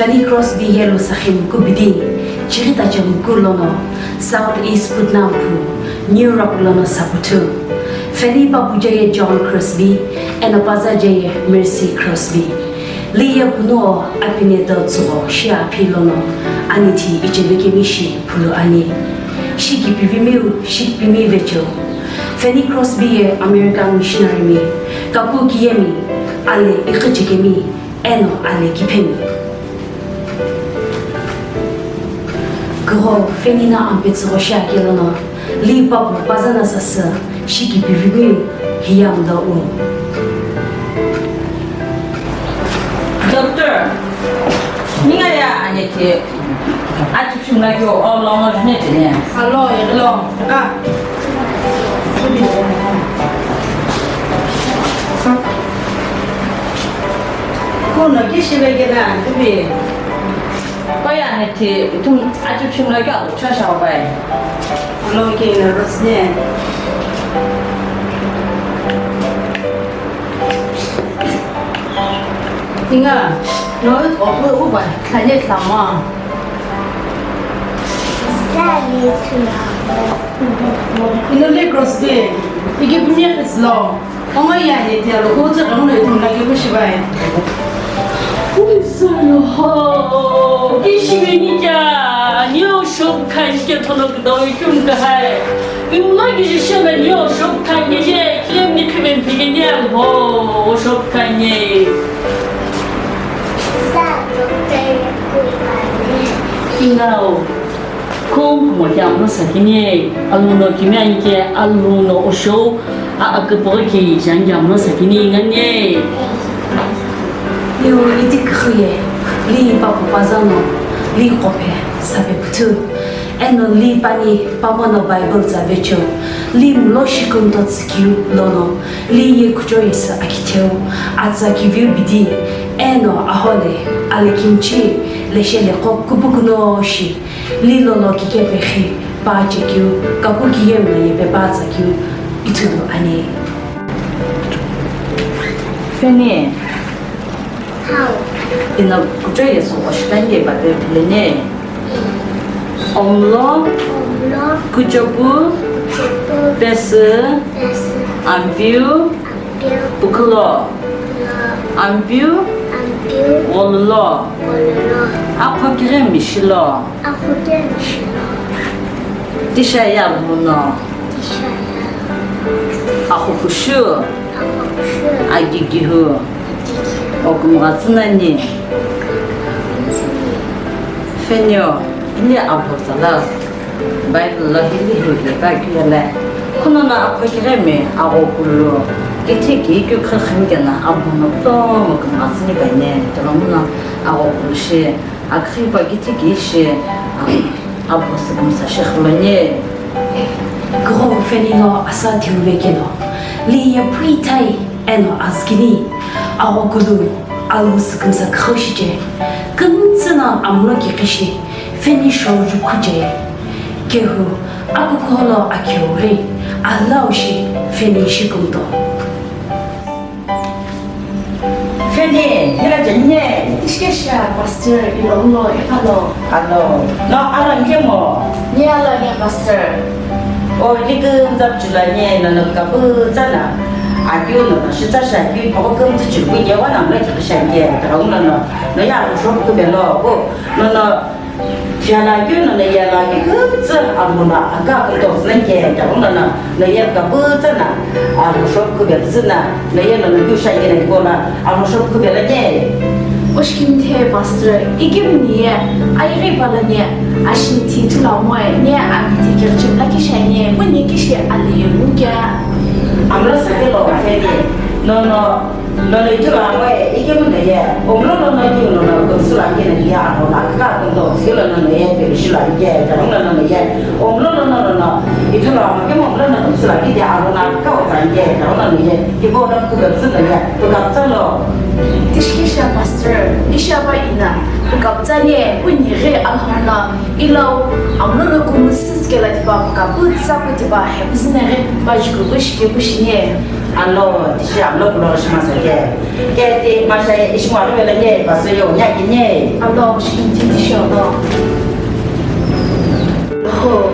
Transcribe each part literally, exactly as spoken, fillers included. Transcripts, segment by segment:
Fanny Crosby ye Lusakhi muku bidi, Chirita Chamuku lono, South East Putnam phu, New Rock lono saputhu. Fanny papuja ye John Crosby, eno pazaja ye Mercy Crosby. Li ye puno apine do tsugo shi aphi lono, anithi ichebe kemi shi phulu ani. Shi kipivimiu, shi kipimi vecheu. Fanny Crosby ye American missionary mi, kaku kiyemi, ale iqichikemi, eno ale kiphemi. Kugho Fanny no ampetsügho shiakelono, li papu pazana sasü, shi kipivimiu, hiya mdo u. Doctor, ninga ya aneke, achi pshimla kyo, o lomo jne jene. Alo, alo, ka. Kuno kishi vekela, kubi. Koya ne ti, ithum achi pshimla kyo, chasha bai. Alo, ke nervous ne. Inga, no, oku uba, tanye tama. Zali tula. Ino le cross de, iki pumia keslo. Ongo ya ne te alo ko tsa kamo ito na ke shibai. Uizalo ho, kishimeni kya, nyo shop khan ke thono kdo ikum kahai. Imla ki jishana nyo shop khan ke je, kile ni khiben pigenya ho, shop khan ye. Sa doctor kui ba ne. Ingao. Kho kumo kya mlo sakini, alu no kimi anike, alu no osho, a akapoghi ke ijani kya mlo sakini ngani. Yo iti khuye, li papu pazano, li qophe sape puthu. Eno li pani pamono Bible tsa vecho, li mlo shikunto tsikyu lono, li ye kucho yesa akitheu, atsa kiviu bidi, eno ahole, alekimchi, leshele qo kupukuno shi. Lilolo kikepeghi pa chekeu, kaku kiyemno yepe pa tsakeu, ithulu ani. Feni. Hau. Ino kucho yesu oshikanye pape pulene. Omlo. Omlo. Kuchopu. Kuchopu. Pesü. Pesü. Ampiu. Ampiu. Pukhulo. Pukhulo. Ampiu. Ampiu. Gholulo. Gholulo. Akhokire mishilo. Akhokire mishilo. Tisha ya luno. Tisha ya luno. Akhukushu. Akhukushu. Agigihu. Agigihu. Okumghatsü nani. Okumghatsü nani. Fenio, ni abhotsala. Bible lo hili hile pa kiyale. Kunono akhokiremi aghokulu kithi kikeu khirkhimkena abhono kutomo kümghatsüni pene. Tolomuno aghokulu shi akhipa kithi kishi abho sükümsa shi khuloni. Kugho Fenino asa thiuve keno. Li ye pui tai. Eno azükini, aghokulu, alu sükümsa khüxü shiche, kümtsü no amlo kiqishi, Feni shou jukhuche, kehu, akukuholo akeu ghi, alau shi, Feni shikumto. Feni, hila janye, tishikesha, pastor, ilo ulo, ikhalo. Alo, no, alo, nkemo. Ni alo, ni pastor. O, ni kümtsa chula ni, no, no, kapütsa na. Akeu no, no, shitsa sha, akeu, poko kümtsa chula, ni, wa, na, no, chaka sha, ni, kaka, no, no, no, ya, no, shop, ku, belo, ko, no, no, ya, la, akeu, no, no, ya, la, akeu, kümtsa, amo, na, aka, ko, to, sna, ke, kaka, no, no, no, ya, kapütsa na, a, no, shop, ku, belo, sna, no, ya, no, no, keu, sha, ke, na, ko, na, Amo shop ku bela ne. Oshikimthe pastor, ikimni ye, ayeghi pala ne, ashini thi thula moe, ne, ami thi kirchim la kisha ne, muni kishi ale ye mukya. Amla sakelo afeni. No, no, no, no, itula moe, ikimni ye. Omlo no, no, ikimni no, no, kumsula kina ye, amo la ka, kundo, sila no, no, ye, pe, shila ye, ka, no, no, no, ye. Omlo no, no, no, no, itula moe, ikimni omlo no, kumsula kina, amo la ka, o, ye, ka, no, no, ye. Kibo no kugaptsü no ya, kugaptsa lo. Tishikesha pastor, ishapa ina, kugaptsa ye, kunighi Alhona, ilau, amlo no kumusü kela tiba, kugaptsa ku tiba, hepzine ghi, bajikugu shike bushine. Alo, tishi amlo kulo shima sa ke. Ke ti masha ishi ngwa lo ke paso yo nya ki nye. Alo, shi ti tishi alo. Ho,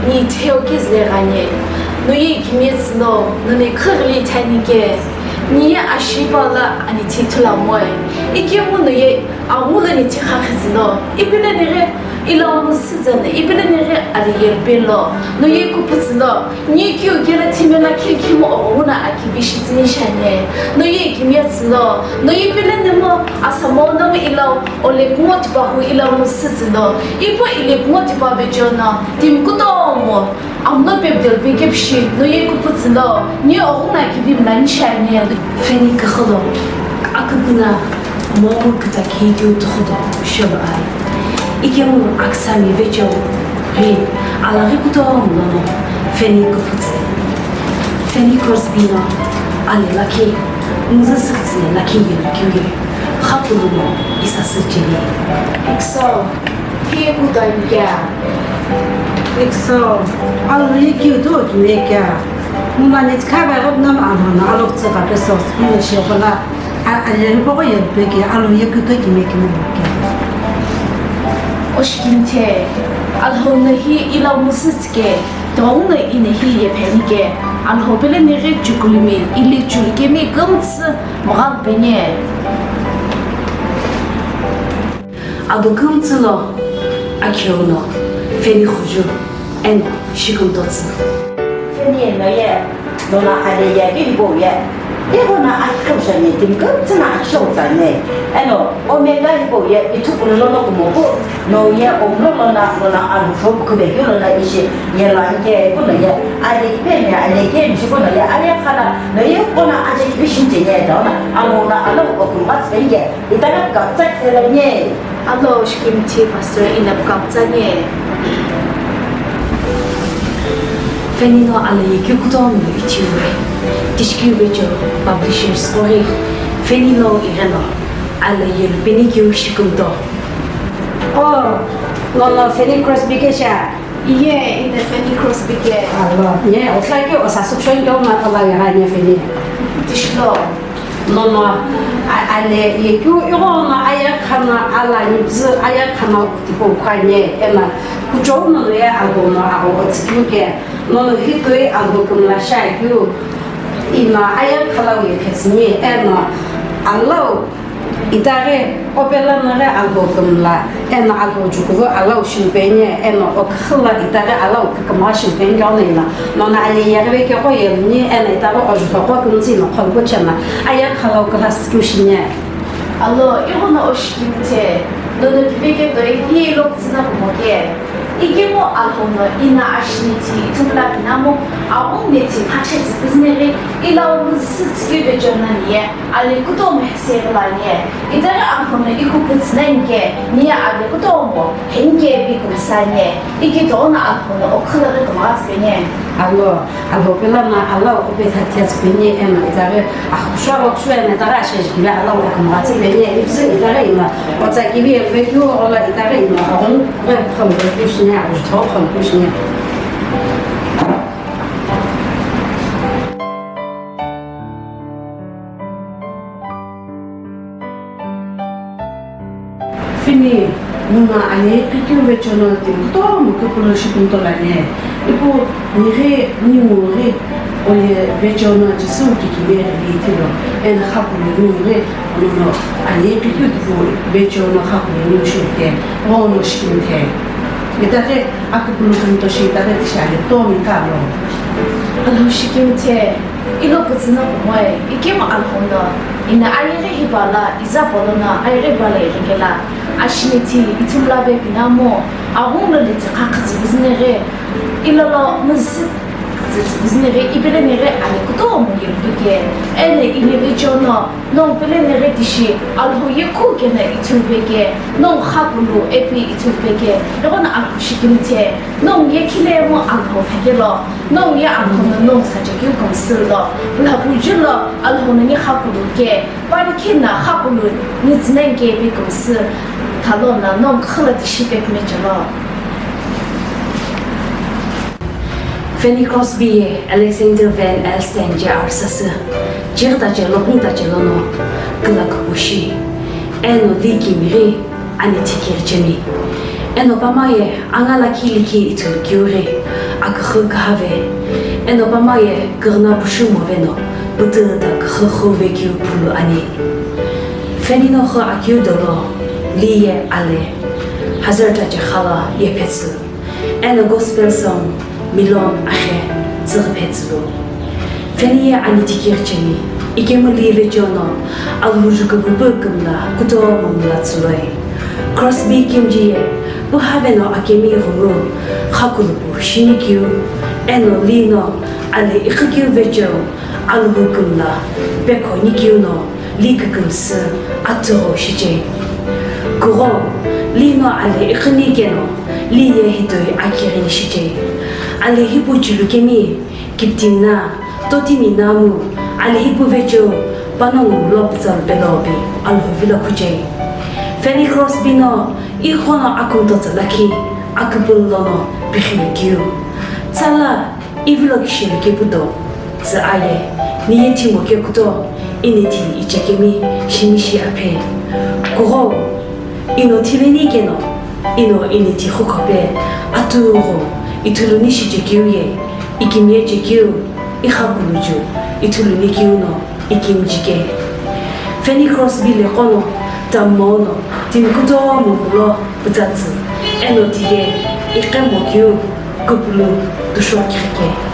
ni theo ki zle ganye. No ye ki mi tsno, no ne khagli tani ke. Ni ye ashi pa la ani ti thula moe. Ike mu no ye Aghungu lo ni tikha khizü lo, ipilo nighi ilo musüzü no, ipilo nighi ali yelpe lo, no ye kupüzü lo, ni keu kela thime la khilkhimo oghuna akivi shitsüni shani, no ye kimyetsü lo, no ipilo nimo asamo no ilo ole kungo tipahu ilo musüzü lo, ipo ile kungo tipa vejo no, timi kutomo. Amlo pepdel pekepishi, no ye kupüzü lo, ni oghuna kivi mlani shiani. Feni küxü lo, aküküna, momu kütaki keu tuxudo, sholo ai. Ikemu aksami vecheu, ri, alaghi kutomo lono, Feni kupüzü. Feni Crosby no, ale lakhi, mzü süktsüne lakhi yelu kiu ye, xapuluno, isa sü cheni. Ikso. Hi kutomo kea. Ikso, alo ye kiu to kime kea. Mumani tkhava gab nam alo na alo tse ka peso, mino she kola, a, a le po ko ye pe ke, alo ye kiu to kime kime mo kea. Oshkimthe, alo na hi ilo musüzü ke, to na ine hi ye pe ni ke, alo pele ni re chukulimi, ili chulkemi kumtsi, mogal penye. Ado kümtsü lo, akheu no, Feni Khuju, eno, Shikümtotsü. Feni eno ye, nona ale ye, ki bo ye. Ego na akheu shani, timi kümtsü na akheu tsane. Eno, omega bo ye, ithu kulo no kumo bu, no ye, omlo lo na, nona alu fo kube kyo lo na ishi, ye la nke, kuno ye, ale ipe me, ale ke, mi shi kuno ye, ale khala, no ye, kona ale ipe shin je ye, da na, alo na, alo, okumba tsenge. Itaghi pukaptsakisela nye. Alo, Shikimthi pastor ina pukaptsa nye. Feni no alo ye keu kutomo lo ithiwe. Tishikeu vecho publishers qo ghi Feni no igheno alo ye lupeni keu Shikümto. Oh, no, no, Feni Crosby ke sha. Iye, ina Feni Crosby ke. Alo, nye, otlaki o sasukshon ke o ma ola ya nye Feni. Tishilo. Nono, a-, ale, ye keu ighono aya khana ala nipzü aya khana tipo khanye, ena, kuchou nono ye agono ago otsikiu ke, nono hitoi ago kümla shakeu, ina aya khalau ye khesini, ena, alau, itaghi, opela nare ago kümla, ena ago jukuvu alau shilpeni, ena, okh- Khula itaghi alau kükümgha shilpeni ghenguno ina, nono ale yeghi vekegho yeluni, ena itaghi ojuqo kümtsü ina kholupu chena, aya khalau class keu shini. Alo, ighono oshikimthe, nono kiveke toi hi lo kutsüna kumoke. Ikemu Alhou no ina ashini ti ithumla kinamo, aghungu ne ti phakhe ti business ghi, ilau musü tsikeu vechona niye. Ale kutomo heseghi lani, itaghi Alhou no ikupütsü nani ke, niye ale kutomo, henike pi kumsani, iki toghono Alhou no okhulaghi kumghatsü peni. Alo, Alhou pela na alau ope thathiatsü peni, ena itaghi akhushuaghi kushu ena itaghi ashejkivi alau okumghatsü peni, ipzü itaghi ina, otsa kivi epe keu ola itaghi ina, aghungu, khamu kushini, aghungu khamu kushini. Fini, nuna ani kikeu vechono timi kutomo kupulo shikumtolani. Ipu nighi, ningu ghi, ole vechono Jisü kikime ghi tilo. Ena khapulu ningu ghi, nuna ani kikeu tipu vechono khapulu ningu shimte, ono shimte. Itaghi akupulu kumto shi itaghi tishali tomi kalo. Alo shikimthe. Ilo kutsüna kumoe, ikemu Alhou no, ina ayeghi hipala, iza polono ayeghi pala ighikela, ashini ti ithumla vepinamo, aghungu lo liti kha khütsü buzineghi, ilolo musü khütsü buzineghi, ipele neghi ani kutomo yeluke, ene ine vechono, nong pele neghi tishi, Alhou ye kukena ithulpeke, nong khakulu epi ithulpeke, ighono Alhou shikimthe, nong ye khilemu Alhou phekelo. Nong ye Alhou no nong sache keu kumsü lo, lapu ju lo Alhou no ni khakulu ke, pani khe na khakulu ni tsüna ke pe kumsü, thalo na nong khüla tishi pe kume chelo. Fanny Crosby ye Alexander Van Alstyne je arsasü, chighi tache lopung tache lono küla küpushi, eno Lee kimighi ani thikighi chemi. Eno pama ye anga lakhi likhi ithulu keu ghi aküxü kühave, eno pama ye küghüna pushu moveno pütüta küxü xüve keu phulu ani. Fanny no xü akeu dolo Lee ye ale, hazar tache khala ye phetsü. Eno gospel song Million akhe tsüghü phetsülu. Fanny ye ani thikighi chemi, ikemu Lee vecheo no Alhou ju küpüpü kümla kutomo mla tsüloi. Crosby kimji ye puhaveno akemi ghungu xakulupu shinikeu, eno Lee no ale iqhükeu vecheo Alhou kümla pekhonikeu no Lee kükümsü atugho shichei. Kugho, Lee no ale iqhüni keno Lee ye hitoi akighini shichei. Ale hipau chilukemi, kiptimi na, totimi namu, ale hipau vecheo panongu mulo pütsalu pelopi Alhou vilo khuchei. Fanny Crosby no ighono akumtotsa lakhi aküpülo lono pikhilukeu. Tsala, ivilo kishilukeu puto, tsü aye, niye thimo kekuto, ini thili ichekemi shimishi aphe. Kugho, ino thileni keno, ino ini thi khukhope, atugho, ithuluni shichekeu ye, ikimye chekeu, ikhakuluju, ithuluni keu no, ikimjike. Fanny Crosby leqono, tammo no, timi kutomo mulo pütsatsü, eno tiye, iqemo keu, küpülü, tusho khike.